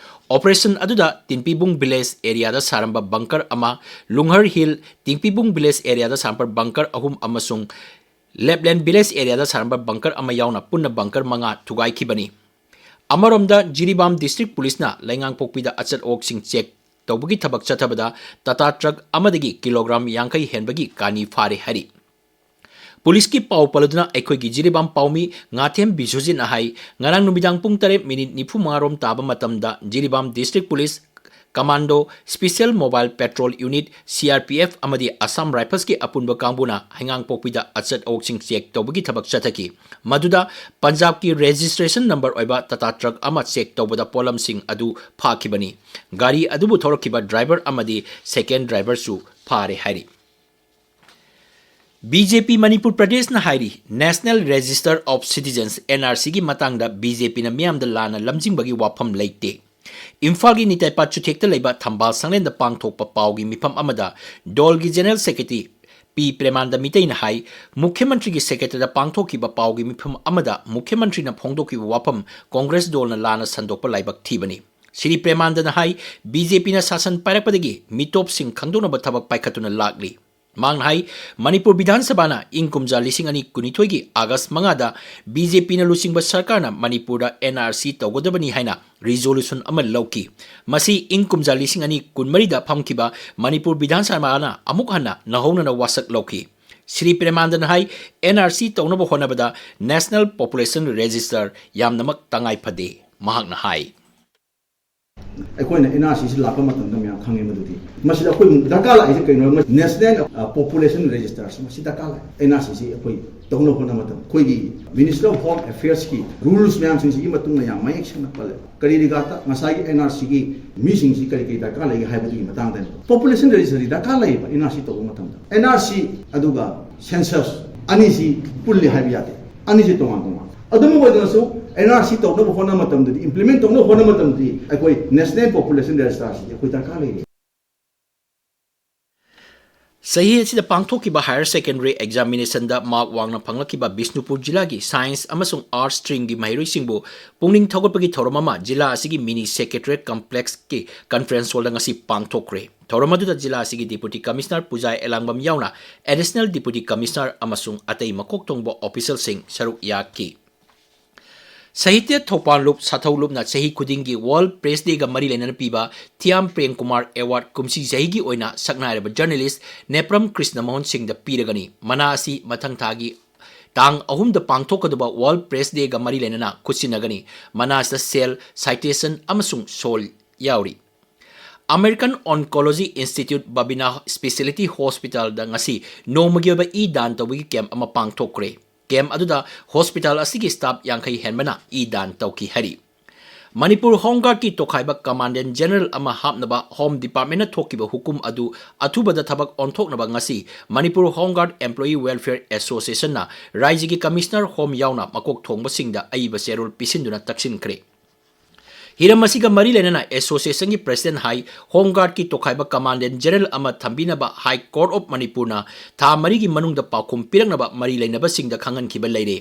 ꯑꯣꯄꯔꯦꯁꯟ ꯑꯗꯨꯗ ꯇꯤꯡꯄꯤꯕꯨꯡ ꯚꯤꯂꯦꯖ ꯑꯦꯔꯤꯌꯥꯗ ꯁꯥꯔꯝꯕ ꯕꯪꯀꯔ ꯑꯃ, ꯂꯨꯡꯍꯔ ꯍꯤꯜ ꯇꯤꯡꯄꯤꯕꯨꯡ ꯚꯤꯂꯦꯖ ꯑꯦꯔꯤꯌꯥꯗ ꯁꯥꯔꯝꯕ ꯕꯪꯀꯔ ꯑꯍꯨꯝ ꯑꯃꯁꯨꯡ ꯂꯦꯞꯂꯦꯟ ꯚꯤꯂꯦꯖ ꯑꯦꯔꯤꯌꯥꯗ ꯁꯥꯔꯝꯕ ꯕꯪꯀꯔ ꯑꯃ ꯌꯥꯎꯅ ꯄꯨꯟꯅ ꯕꯪꯀꯔ ꯃꯉꯥ ꯊꯨꯒꯥꯏꯈꯤꯕꯅꯤ꯫ ꯑꯃꯔꯣꯝꯗ ꯖꯤꯔꯤꯕꯥꯝ ꯗꯤꯁꯇ꯭ꯔꯤꯛ ꯄꯨꯂꯤꯁꯅ ꯂꯩꯉꯥꯡꯄꯣꯛꯄꯤꯗ ꯑꯆꯠ ꯑꯋꯣꯛꯁꯤꯡ ꯆꯦꯛ ꯇꯧꯕꯒꯤ ꯊꯕꯛ ꯆꯠꯊꯕꯗ ꯇꯥꯇꯥ ꯇ꯭ꯔꯛ ꯑꯃꯗꯒꯤ ꯀꯤꯂꯣꯒ꯭ꯔꯥꯝ ꯌꯥꯡꯈꯩ ꯍꯦꯟꯕꯒꯤ ꯀꯥꯅꯤ ꯐꯥꯔꯦ ꯍꯥꯏꯔꯤ꯫ ꯄꯨꯂꯤꯁꯀꯤ ꯄꯥꯎ ꯄꯜꯂꯗꯨꯅ ꯑꯩꯈꯣꯏꯒꯤ ꯖꯤꯔꯤꯕꯥꯝ ꯄꯥꯎꯃꯤ ꯉꯥꯊꯦꯝ ꯕꯤꯁ꯭ꯋꯖꯤꯠꯅ ꯍꯥꯏ, ꯉꯔꯥꯡ ꯅꯨꯃꯤꯗꯥꯡ ꯄꯨꯡ ꯇꯔꯦꯠ ꯃꯤꯅꯤꯠ ꯅꯤꯐꯨ ꯃꯉꯥ ꯔꯣꯝ ꯇꯥꯕ ꯃꯇꯝꯗ Jiribam district police, commando, special mobile petrol unit, C R P F ꯑꯃꯗꯤ ꯑꯁꯥꯝ ꯔꯥꯏꯐꯜꯁꯀꯤ ꯑꯄꯨꯟꯕ ꯀꯥꯡꯕꯨꯅ ꯍꯩꯉꯥꯡꯄꯣꯛꯄꯤꯗ ꯑꯆꯠ ꯑꯋꯣꯛꯁꯤꯡ ꯆꯦꯛ ꯇꯧꯕꯒꯤ ꯊꯕꯛ ꯆꯠꯊꯈꯤ꯫ ꯃꯗꯨꯗ ꯄꯟꯖꯥꯕꯀꯤ ꯔꯦꯖꯤꯁꯇ꯭ꯔꯦꯁꯟ ꯅꯝꯕꯔ ꯑꯣꯏꯕ ꯇꯥꯇꯥ ꯇ꯭ꯔꯛ ꯑꯃ ꯆꯦꯛ ꯇꯧꯕꯗ ꯄꯣꯠꯂꯝꯁꯤꯡ ꯑꯗꯨ ꯐꯥꯈꯤꯕꯅꯤ꯫ ꯒꯥꯔꯤ ꯑꯗꯨꯕꯨ ꯊꯧꯔꯛꯈꯤꯕ ꯗ꯭ꯔꯥꯏꯚꯔ ꯑꯃꯗꯤ ꯁꯦꯀꯦꯟ ꯗ꯭ꯔꯥꯏꯚꯔꯁꯨ ꯐꯥꯔꯦ ꯍꯥꯏꯔꯤ꯫ B J P ꯃꯅꯤꯄꯨꯔ ꯄ꯭ꯔꯗꯦꯁꯅ ꯍꯥꯏꯔꯤ, National Register of Citizens, N R C ꯒꯤ ꯃꯇꯥꯡꯗ B J P ꯅ ꯃꯤꯌꯥꯝꯗ ꯂꯥꯟꯅ ꯂꯝꯖꯤꯡꯕꯒꯤ ꯋꯥꯐꯝ ꯂꯩꯇꯦ꯫ ꯏꯝꯐꯥꯜꯒꯤ ꯅꯤꯇꯩꯄꯥꯠ ꯆꯨꯊꯦꯛꯇ ꯂꯩꯕ ꯊꯝꯕꯥꯜ ꯁꯪꯂꯦꯟꯗ ꯄꯥꯡꯊꯣꯛꯄ ꯄꯥꯎꯒꯤ ꯃꯤꯐꯝ ꯑꯃꯗ ꯗꯣꯜꯒꯤ ꯖꯦꯅꯔꯦꯜ ꯁꯦꯀ꯭ꯔꯦꯇꯔꯤ ꯄꯤ ꯄ꯭ꯔꯦꯃꯥꯟꯗ ꯃꯤꯇꯩꯅ ꯍꯥꯏ, ꯃꯨꯈ꯭ꯌ ꯃꯟꯇ꯭ꯔꯤꯒꯤ ꯁꯦꯀ꯭ꯔꯦꯇꯔꯤꯗ ꯄꯥꯡꯊꯣꯛꯈꯤꯕ ꯄꯥꯎꯒꯤ ꯃꯤꯐꯝ ꯑꯃꯗ ꯃꯨꯈ꯭ꯌ ꯃꯟꯇ꯭ꯔꯤꯅ ꯐꯣꯡꯗꯣꯛꯈꯤꯕ ꯋꯥꯐꯝ ꯀꯣꯡꯒ꯭ꯔꯦꯁ ꯗꯣꯜꯅ ꯂꯥꯟꯅ ꯁꯟꯗꯣꯛꯄ ꯂꯥꯏꯕꯛ ꯊꯤꯕꯅꯤ꯫ ꯁ꯭ꯔꯤ ꯄ꯭ꯔꯦꯃꯥꯟꯗꯅ ꯍꯥꯏ, B J P ꯅ ꯁꯥꯁꯟ ꯄꯥꯏꯔꯛꯄꯗꯒꯤ ꯃꯤꯇꯣꯞꯁꯤꯡ ꯈꯪꯗꯣꯛꯅꯕ ꯊꯕꯛ ꯄꯥꯏꯈꯠꯇꯨꯅ ꯂꯥꯛꯂꯤ꯫ ꯃꯍꯥꯛꯅ ꯍꯥꯏ, ꯃꯅꯤꯄꯨꯔ ꯕꯤꯙꯥꯟ ꯁꯚꯥꯅ ꯏꯪ ꯀꯨꯝꯖꯥ ꯂꯤꯁꯤꯡ ꯑꯅꯤ ꯀꯨꯟꯅꯤꯊꯣꯏꯒꯤ ꯑꯥꯒꯁ ꯃꯉꯥꯗ B J P ꯅ ꯂꯨꯆꯤꯡꯕ ꯁꯔꯀꯥꯔꯅ ꯃꯅꯤꯄꯨꯔꯗ N R C ꯇꯧꯒꯗꯕꯅꯤ ꯍꯥꯏꯅ ꯔꯤꯖꯣꯂꯨꯁꯟ ꯑꯃ ꯂꯧꯈꯤ꯫ ꯃꯁꯤ ꯏꯪ ꯀꯨꯝꯖꯥ ꯂꯤꯁꯤꯡ ꯑꯅꯤ ꯀꯨꯟꯃꯔꯤꯗ ꯐꯝꯈꯤꯕ ꯃꯅꯤꯄꯨꯔ ꯕꯤꯙꯥꯟ ꯁꯚꯥꯅ ꯑꯃꯨꯛ ꯍꯟꯅ ꯅꯧꯍꯧꯅꯅ ꯋꯥꯁꯛ ꯂꯧꯈꯤ꯫ ꯁ꯭ꯔꯤ ꯄ꯭ꯔꯦꯃꯥꯟꯗꯅ ꯍꯥꯏ, N R C ꯇꯧꯅꯕ ꯍꯣꯠꯅꯕꯗ National Population Register ꯌꯥꯝꯅꯃꯛ ꯇꯉꯥꯏ ꯐꯗꯦ, ꯃꯍꯥꯛꯅ ꯍꯥꯏ꯫ ꯑꯩꯈꯣꯏꯅ N R C ꯁꯤ ꯂꯥꯛꯄ ꯃꯇꯝꯗ ꯃꯌꯥꯝ ꯈꯪꯉꯦ ꯃꯗꯨꯗꯤ꯫ ꯃꯁꯤꯗ ꯑꯩꯈꯣꯏ ꯗꯔꯀꯥꯔ ꯂꯥꯛꯏꯁꯦ ꯀꯩꯅꯣ? National, ꯑ, Population Register ꯁꯤ ꯃꯁꯤ ꯗꯔꯀꯥꯔ ꯂꯥꯛꯏ꯫ N R C ꯁꯤ ꯑꯩꯈꯣꯏ ꯇꯧꯅꯕ ꯍꯣꯠꯅꯕ ꯃꯇꯝꯗ ꯑꯩꯈꯣꯏꯒꯤ Ministry of Home Affairs ꯀꯤ rules ꯃꯌꯥꯝꯁꯤꯡꯁꯤꯒꯤ ꯃꯇꯨꯡ ꯏꯟꯅ ꯌꯥꯝ ꯃꯌꯦꯛ ꯁꯦꯡꯅ ꯄꯜꯂꯦ꯫ ꯀꯔꯤ regard ꯇ? ꯉꯁꯥꯏꯒꯤ N R C ꯒꯤ ꯃꯤꯁꯤꯡꯁꯤ ꯀꯔꯤ ꯀꯔꯤ ꯗꯔꯀꯥꯔ ꯂꯩꯒꯦ ꯍꯥꯏꯕꯗꯨꯒꯤ ꯃꯇꯥꯡꯗꯅꯤ꯫ Population Register ꯗꯤ ꯗꯔꯀꯥꯔ ꯂꯩꯌꯦꯕ N R C ꯇꯧꯕ ꯃꯇꯝꯗ꯫ N R C ꯑꯗꯨꯒ census ꯑꯅꯤꯁꯤ ꯄꯨꯜꯂꯤ ꯍꯥꯏꯕ ꯌꯥꯗꯦ꯫ ꯑꯅꯤꯁꯤ ꯇꯣꯉꯥꯟ ꯇꯣꯉꯥꯟ꯫ ꯑꯗꯨꯝ ꯑꯣꯏꯗꯅꯁꯨ, ꯑꯦꯟ ꯑꯥꯔ ꯁꯤ ꯇꯧꯅꯕ ꯍꯣꯠꯅꯕ ꯃꯇꯝꯗꯗꯤ, ꯏꯝꯄ꯭ꯂꯤꯃꯦꯟ ꯇꯧꯅꯕ ꯍꯣꯠꯅꯕ ꯃꯇꯝꯗꯗꯤ, ꯑꯩꯈꯣꯏ ꯅꯦꯁꯅꯦꯜ ꯄꯣꯄꯨꯂꯦꯁꯟ ꯔꯦꯖꯤꯁꯇꯥꯔꯁꯤꯗꯤ ꯑꯩꯈꯣꯏ ꯗꯔꯀꯥꯔ ꯂꯩꯔꯤ꯫ ꯆꯍꯤ ꯑꯁꯤꯗ ꯄꯥꯡꯊꯣꯛꯈꯤꯕ ꯍꯥꯌꯔ ꯁꯦꯀꯦꯟꯗꯔꯤ ꯑꯦꯛꯖꯥꯃꯤꯅꯦꯁꯟꯗ ꯃꯥꯔꯛ ꯋꯥꯡꯅ ꯐꯪꯂꯛꯈꯤꯕ ꯕꯤꯁꯅꯨꯄꯨꯔ ꯖꯤꯂꯥꯒꯤ ꯁꯥꯏꯟꯁ ꯑꯃꯁꯨꯡ ꯑꯥꯔꯠꯁ ꯁ꯭ꯇ꯭ꯔꯤꯝꯒꯤ ꯃꯍꯩꯔꯣꯏꯁꯤꯡꯕꯨ ꯄꯨꯛꯅꯤꯡ ꯊꯧꯒꯠꯄꯒꯤ ꯊꯧꯔꯝ ꯑꯃ ꯖꯤꯂꯥ ꯑꯁꯤꯒꯤ ꯃꯤꯅꯤ ꯁꯦꯀ꯭ꯔꯦꯇꯔꯤꯌꯦꯠ ꯀꯝꯄ꯭ꯂꯦꯛꯁꯀꯤ ꯀꯟꯐꯔꯦꯟꯁ ꯍꯣꯜꯗ ꯉꯁꯤ ꯄꯥꯡꯊꯣꯛꯈ꯭ꯔꯦ꯫ ꯊꯧꯔꯝ ꯑꯗꯨꯗ ꯖꯤꯂꯥ ꯑꯁꯤꯒꯤ ꯗꯤꯄꯨꯇꯤ ꯀꯃꯤꯁꯅꯔ ꯄꯨꯖꯥ ꯑꯦꯂꯥꯡꯕꯝ ꯌꯥꯎꯅ ꯑꯦꯗꯤꯁꯅꯦꯜ ꯗꯤꯄꯨꯇꯤ ꯀꯃꯤꯁꯅꯔ ꯑꯃꯁꯨꯡ ꯑꯇꯩ ꯃꯀꯣꯛ ꯊꯣꯡꯕ ꯑꯣꯐꯤꯁꯤꯌꯦꯜꯁꯤꯡ ꯁꯔꯨꯛ ꯌꯥꯈꯤ꯫ ꯁꯥꯍꯤꯇ꯭ꯌ ꯊꯧꯄꯥꯟ ꯂꯨꯞ ꯁꯥꯊꯧ ꯂꯨꯞꯅ ꯆꯍꯤ ꯈꯨꯗꯤꯡꯒꯤ ꯋꯥꯔꯜꯗ ꯄ꯭ꯔꯦꯁ ꯗꯦꯒ ꯃꯔꯤ ꯂꯩꯅꯅ ꯄꯤꯕ ꯊꯤꯌꯥꯝ ꯄ꯭ꯔꯦꯝ ꯀꯨꯃꯥꯔ ꯑꯦꯋꯥꯔꯗ ꯀꯨꯝꯁꯤ ꯆꯍꯤꯒꯤ ꯑꯣꯏꯅ ꯁꯛꯅꯥꯏꯔꯕ ꯖꯔꯅꯦꯂꯤꯁ ꯅꯦꯄ꯭ꯔꯝ ꯀ꯭ꯔꯤꯁꯅ ꯃꯣꯍꯟ ꯁꯤꯡꯗ ꯄꯤꯔꯒꯅꯤ꯫ ꯃꯅꯥ ꯑꯁꯤ ꯃꯊꯪ ꯊꯥꯒꯤ ꯇꯥꯡ ꯑꯍꯨꯝꯗ ꯄꯥꯡꯊꯣꯛꯀꯗꯕ ꯋꯥꯔꯜꯗ ꯄ꯭ꯔꯦꯁ ꯗꯦꯒ ꯃꯔꯤ ꯂꯩꯅꯅ ꯈꯨꯠꯁꯤꯟꯅꯒꯅꯤ꯫ ꯃꯅꯥ ꯑꯁꯤꯗ ꯁꯦꯜ, ꯁꯥꯏꯇꯦꯁꯟ ꯑꯃꯁꯨꯡ ꯁꯣꯜ ꯌꯥꯎꯔꯤ꯫ ꯑꯃꯦꯔꯤꯀꯟ ꯑꯣꯟꯀꯣꯂꯣꯖꯤ ꯏꯟꯁꯇꯤꯇ꯭ꯌꯨꯠ ꯕꯕꯤꯅꯥ ꯁ꯭ꯄꯦꯁꯤꯌꯦꯂꯤꯇꯤ ꯍꯣꯁꯄꯤꯇꯥꯜꯗ ꯉꯁꯤ ꯅꯣꯡꯃꯒꯤ ꯑꯣꯏꯕ ꯏ ꯗꯥꯟ ꯇꯧꯕꯒꯤ ꯀꯦꯝꯞ ꯑꯃ ꯄꯥꯡꯊꯣꯛꯈ꯭ꯔꯦ꯫ ꯀꯦꯝꯞ ꯑꯗꯨꯗ ꯍꯣꯁꯄꯤꯇꯥꯜ ꯑꯁꯤꯒꯤ ꯁ꯭ꯇꯥꯐ ꯌꯥꯡꯈꯩ ꯍꯦꯟꯕꯅ ꯏ ꯗꯥꯟ ꯇꯧꯈꯤ ꯍꯥꯏꯔꯤ꯫ ꯃꯅꯤꯄꯨꯔ ꯍꯣꯝ ꯒꯥꯔꯗꯀꯤ ꯇꯣꯈꯥꯏꯕ ꯀꯃꯥꯟꯗꯦꯟ ꯖꯦꯅꯔꯦꯜ ꯑꯃ ꯍꯥꯞꯅꯕ ꯍꯣꯝ ꯗꯤꯄꯥꯔꯠꯃꯦꯟꯅ ꯊꯣꯛꯈꯤꯕ ꯍꯨꯀꯨꯝ ꯑꯗꯨ ꯑꯊꯨꯕꯗ ꯊꯕꯛ ꯑꯣꯟꯊꯣꯛꯅꯕ ꯉꯁꯤ ꯃꯅꯤꯄꯨꯔ ꯍꯣꯝ ꯒꯥꯔꯗ ꯑꯦꯝꯄ꯭ꯂꯣꯌꯤ ꯋꯦꯜꯐꯤꯌꯔ ꯑꯦꯁꯣꯁꯤꯌꯦꯁꯟꯅ ꯔꯥꯏꯖ꯭ꯌꯒꯤ ꯀꯃꯤꯁꯅꯔ ꯍꯣꯝ ꯌꯥꯎꯅ ꯃꯀꯣꯛ ꯊꯣꯡꯕꯁꯤꯡꯗ ꯑꯏꯕ ꯆꯦꯔꯣꯜ ꯄꯤꯁꯤꯟꯗꯨꯅ ꯇꯛꯁꯤꯟꯈ꯭ꯔꯦ꯫ ꯍꯤꯔꯝ ꯑꯁꯤꯒ ꯃꯔꯤ ꯂꯩꯅꯅ ꯑꯦꯁꯣꯁꯤꯌꯦꯁꯟꯒꯤ ꯄ꯭ꯔꯦꯁꯤꯗꯦꯟꯠ ꯍꯥꯏ ꯍꯣꯝ ꯒꯥꯔꯗꯀꯤ ꯇꯣꯈꯥꯏꯕ ꯀꯃꯥꯟꯗꯦꯟ ꯖꯦꯅꯔꯦꯜ ꯑꯃ ꯊꯝꯕꯤꯅꯕ ꯍꯥꯏ ꯀꯣꯔꯠ ꯑꯣꯐ ꯃꯅꯤꯄꯨꯔꯅ ꯊꯥ ꯃꯔꯤꯒꯤ ꯃꯅꯨꯡꯗ ꯄꯥꯎꯈꯨꯝ ꯄꯤꯔꯛꯅꯕ ꯃꯔꯤ ꯂꯩꯅꯕꯁꯤꯡꯗ ꯈꯪꯍꯟꯈꯤꯕ ꯂꯩꯔꯦ꯫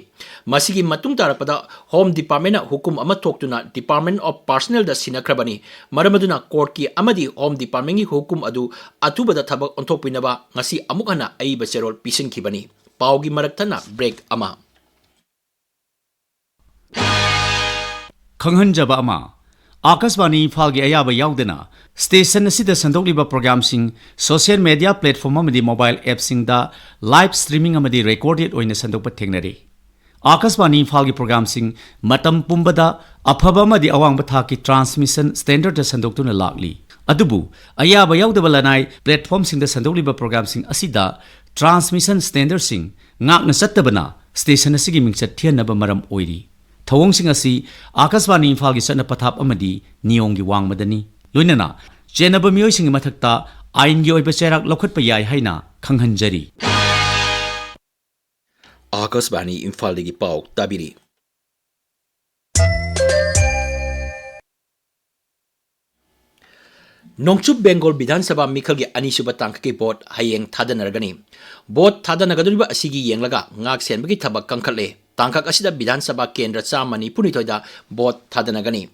ꯃꯁꯤꯒꯤ ꯃꯇꯨꯡ ꯇꯥꯔꯛꯄꯗ ꯍꯣꯝ ꯗꯤꯄꯥꯔꯠꯃꯦꯟꯅ ꯍꯨꯀꯨꯝ ꯑꯃ ꯊꯣꯛꯇꯨꯅ ꯗꯤꯄꯥꯔꯠꯃꯦꯟ ꯑꯣꯐ ꯄꯥꯔꯁꯅꯦꯜꯗ ꯁꯤꯟꯅꯈ꯭ꯔꯕꯅꯤ꯫ ꯃꯔꯝ ꯑꯗꯨꯅ ꯀꯣꯔꯠꯀꯤ ꯑꯃꯗꯤ ꯍꯣꯝ ꯗꯤꯄꯥꯔꯠꯃꯦꯟꯒꯤ ꯍꯨꯀꯨꯝ ꯑꯗꯨ ꯑꯊꯨꯕꯗ ꯊꯕꯛ ꯑꯣꯟꯊꯣꯛꯄꯤꯅꯕ ꯉꯁꯤ ꯑꯃꯨꯛ ꯍꯟꯅ ꯑꯏꯕ ꯆꯦꯔꯣꯜ ꯄꯤꯁꯤꯟꯈꯤꯕꯅꯤ꯫ ꯄꯥꯎꯒꯤ ꯃꯔꯛ ꯊꯠꯅ ꯕ꯭ꯔꯦꯛ ꯑꯃ꯫ ꯈꯪꯍꯟꯖꯕ ꯑꯃ, ꯑꯥꯀꯥꯁꯕꯥꯅꯤ ꯏꯝꯐꯥꯜꯒꯤ ꯑꯌꯥꯕ ꯌꯥꯎꯗꯅ ꯁ꯭ꯇꯦꯁꯟ ꯑꯁꯤꯗ ꯁꯟꯗꯣꯛꯂꯤꯕ ꯄ꯭ꯔꯣꯒ꯭ꯔꯥꯝꯁꯤꯡ ꯁꯣꯁꯤꯌꯦꯜ ꯃꯦꯗꯤꯌꯥ ꯄ꯭ꯂꯦꯠꯐꯣꯔꯝ ꯑꯃꯗꯤ ꯃꯣꯕꯥꯏꯜ ꯑꯦꯞꯁꯤꯡꯗ ꯂꯥꯏꯚ ꯁ꯭ꯇ꯭ꯔꯤꯃꯤꯡ ꯑꯃꯗꯤ ꯔꯦꯀꯣꯔꯗꯦꯗ ꯑꯣꯏꯅ ꯁꯟꯗꯣꯛꯄ ꯊꯦꯡꯅꯔꯤ꯫ ꯑꯥꯀꯥꯁꯕꯥꯅꯤ ꯏꯝꯐꯥꯜꯒꯤ ꯄ꯭ꯔꯣꯒ꯭ꯔꯥꯝꯁꯤꯡ ꯃꯇꯝ ꯄꯨꯝꯕꯗ ꯑꯐꯕ ꯑꯃꯗꯤ ꯑꯋꯥꯡꯕ ꯊꯥꯛꯀꯤ ꯇ꯭ꯔꯥꯟꯁꯃꯤꯁꯟ ꯁ꯭ꯇꯦꯟꯗꯔꯗꯇ ꯁꯟꯗꯣꯛꯇꯨꯅ ꯂꯥꯛꯂꯤ꯫ ꯑꯗꯨꯕꯨ ꯑꯌꯥꯕ ꯌꯥꯎꯗꯕ ꯂꯅꯥꯏ ꯄ꯭ꯂꯦꯠꯐꯣꯔꯝꯁꯤꯡꯗ ꯁꯟꯗꯣꯛꯂꯤꯕ ꯄ꯭ꯔꯣꯒ꯭ꯔꯥꯝꯁꯤꯡ ꯑꯁꯤꯗ ꯇ꯭ꯔꯥꯟꯁꯃꯤꯁꯟ ꯁ꯭ꯇꯦꯟꯗꯔꯗꯁꯤꯡ ꯉꯥꯛꯅ ꯆꯠꯇꯕꯅ ꯁ꯭ꯇꯦꯁꯟ ꯑꯁꯤꯒꯤ ꯃꯤꯡꯆꯠ ꯊꯤꯍꯟꯅꯕ ꯃꯔꯝ ꯑꯣꯏꯔꯤ꯫ ꯊꯧꯑꯣꯡꯁꯤꯡ ꯑꯁꯤ ꯑꯥꯀꯥꯁꯕꯥꯅꯤ ꯏꯝꯐꯥꯜꯒꯤ ꯆꯠꯅ ꯄꯊꯥꯞ ꯑꯃꯗꯤ ꯅꯤꯌꯣꯝꯒꯤ ꯋꯥꯡꯃꯗꯅꯤ꯫ ꯂꯣꯏꯅꯅ ꯆꯦꯟꯅꯕ ꯃꯤꯑꯣꯏꯁꯤꯡꯒꯤ ꯃꯊꯛꯇ ꯑꯥꯏꯟꯒꯤ ꯑꯣꯏꯕ ꯆꯩꯔꯥꯛ ꯂꯧꯈꯠꯄ ꯌꯥꯏ ꯍꯥꯏꯅ ꯈꯪꯍꯟꯖꯔꯤ꯫ ꯑꯥꯀꯥꯁꯕꯥꯅꯤ ꯏꯝꯐꯥꯜꯗꯒꯤ ꯄꯥꯎ ꯇꯥꯕꯤꯔꯤ꯫ ꯅꯣꯡꯆꯨꯞ ꯕꯦꯡꯒꯣꯜ ꯕꯤꯙꯥꯟ ꯁꯚꯥ ꯃꯤꯈꯜꯒꯤ ꯑꯅꯤꯁꯨꯕ ꯇꯥꯡꯀꯛꯀꯤ ꯚꯣꯠ ꯍꯌꯦꯡ ꯊꯥꯗꯅꯔꯒꯅꯤ꯫ ꯚꯣꯠ ꯊꯥꯗꯅꯒꯗꯧꯔꯤꯕ ꯑꯁꯤꯒꯤ ꯌꯦꯡꯂꯒ ꯉꯥꯛ ꯁꯦꯟꯕꯒꯤ ꯊꯕꯛ ꯀꯟꯈꯠꯂꯦ꯫ ꯇꯥꯡꯀꯛ ꯑꯁꯤꯗ ꯕꯤꯙꯥꯟ ꯁꯚꯥ ꯀꯦꯟꯗ꯭ꯔ ꯆꯥꯝꯃ ꯅꯤꯐꯨꯅꯤꯊꯣꯏꯗ ꯚꯣꯠ ꯊꯥꯗꯅꯒꯅꯤ꯫